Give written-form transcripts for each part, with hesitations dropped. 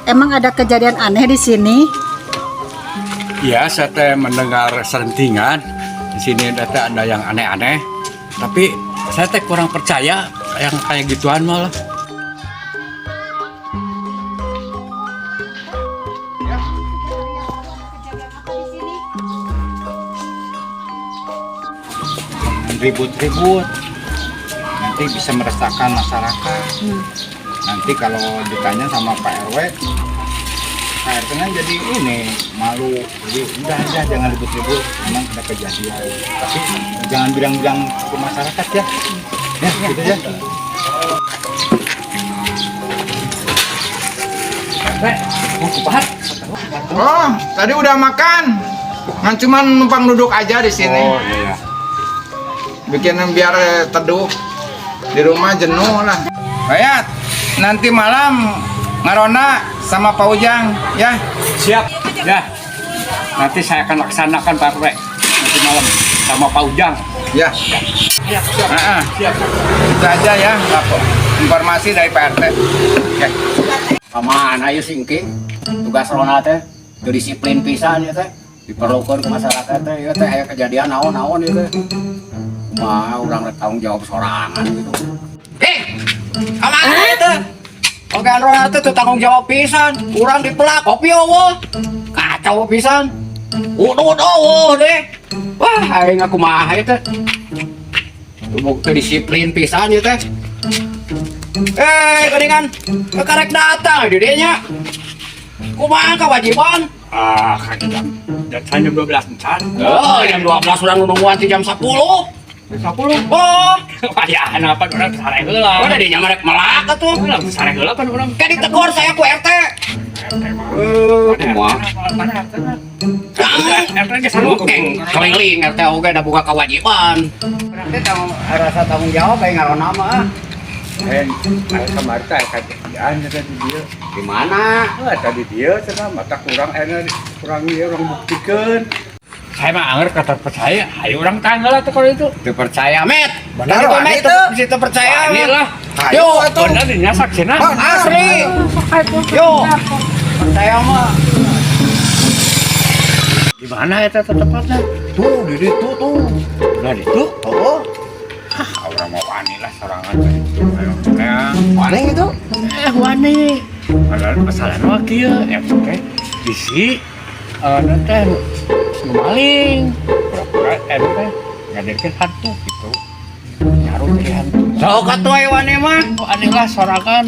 Emang ada kejadian aneh di sini? Ya, saya teh mendengar selentingan di sini ada yang aneh-aneh. Tapi saya teh kurang percaya yang kayak gituan malah. Ribut-ribut, nanti bisa meresahkan masyarakat. Nanti kalau ditanya sama Pak RW, Pak RT kan jadi ini malu. Jadi udah aja jangan ribut-ribut. Memang ada kejadian, tapi jangan bilang-bilang ke masyarakat ya. Ya, gitu ya. Oh, tadi udah makan. Ngan cuman numpang duduk aja di sini. Oh iya. Bikin biar teduh. Di rumah jenuh lah. Bayat, nanti malam ngaronda sama Pak Ujang ya. Siap. Ya. Nanti saya akan laksanakan, Pak RW. Nanti malam sama Pak Ujang. Ya. Siap, siap. Ah, ah. Siap. Itu aja ya informasi dari Pak RT. Oke. Kamana ieu si Engking? Tugas ronda teh teu disiplin pisan ieu teh. Diperlukeun ke masyarakat teh ieu teh aya kejadian naon-naon ieu teh. Kumaha urang rek tanggung jawab sorangan gitu. Eh, kamana ieu teh? Ogean ronda teh teu tanggung jawab pisan. Urang dipelak kopi euweuh. Kacau pisan. Udud euweuh deh. Wah, aing kumaha ieu teh? Teu disiplin pisan ieu teh. Eh, geuningan karek datang di dieu nya. Kumaha kewajiban? Ah, kan jam jam 12 encan. Oh, jam 12 urang nungguan ti jam 10. 10. Oh, Wayah apa urang sare heula. udah di rek melak atuh. Urang sare heula pan urang. Kan ditegur saya ku RT. RT mah. Kumaha? Mana RT na? RT ge sarua Keng keliling RT oge da boga kewajiban. Berarti tanggung rasa tanggung jawab kayak ngaronda mah. Eh, aya kamari teh aya kejadian nya tadi dia. Di mana? Ah, tadi dia cenah mata kurang enak kurang ieu urang buktikeun. Saya mah anger kata percaya, ayo urang tanggal atuh kalau itu. Teu percaya, Met. Benar, Itu, wani Met, teu. teu percaya. Wani Met. lah. Yo, atuh. Bener dinya saksina. Asli. Yo. Percaya mah. Di mana eta teh tempatnya? Tuh, di ditu tuh. Nah, itu. Oh, Ah, urang mau wani lah sorangan teh. Ayo, ya. wani gitu. Eh, wani. Padahal masalahnya mah kieu, eta teh bisi teh nu maling. Pura-pura eta teh ngadirkeun hantu gitu. Nyaru jadi hantu. Sok atuh aya wani mah. Oh, aneh lah sorangan.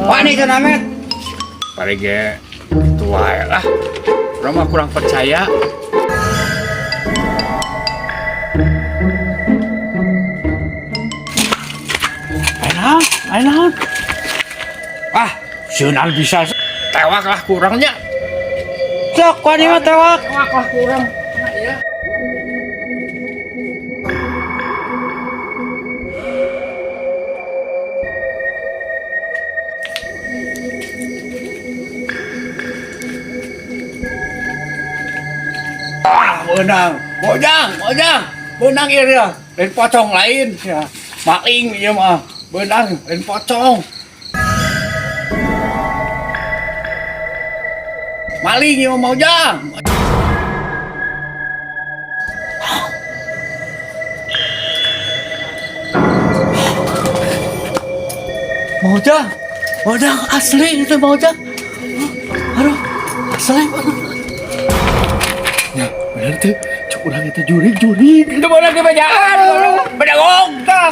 Wani cenah, Met. Paling ge gitu wae lah. Urang mah kurang percaya. Ayo naon, ayo naon. Ah, sieun bisa tewak lah kurangnya. Sok wani mah tewak. Tewak lah kurang. Nah, iya. Ah, beunang. Bojang, bojang. Beunang ieu dia. Lain pocong lain ya. Maling ieu mah. Beunang, lain pocong. Maling ieu mah Ujang. Mojang, Mojang asli itu Mojang. Aduh, asli. Ya, bener tuh. Cuk urang itu jurig-jurig. Itu mana di bejaan? Bedagong tah.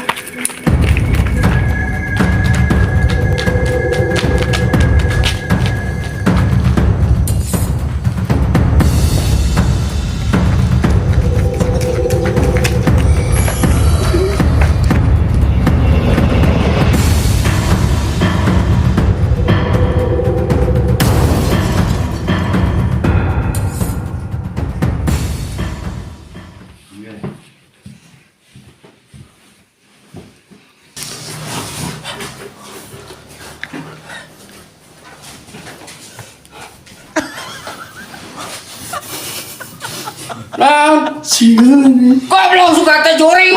Naon? Sieun. Goblok suka teh juring.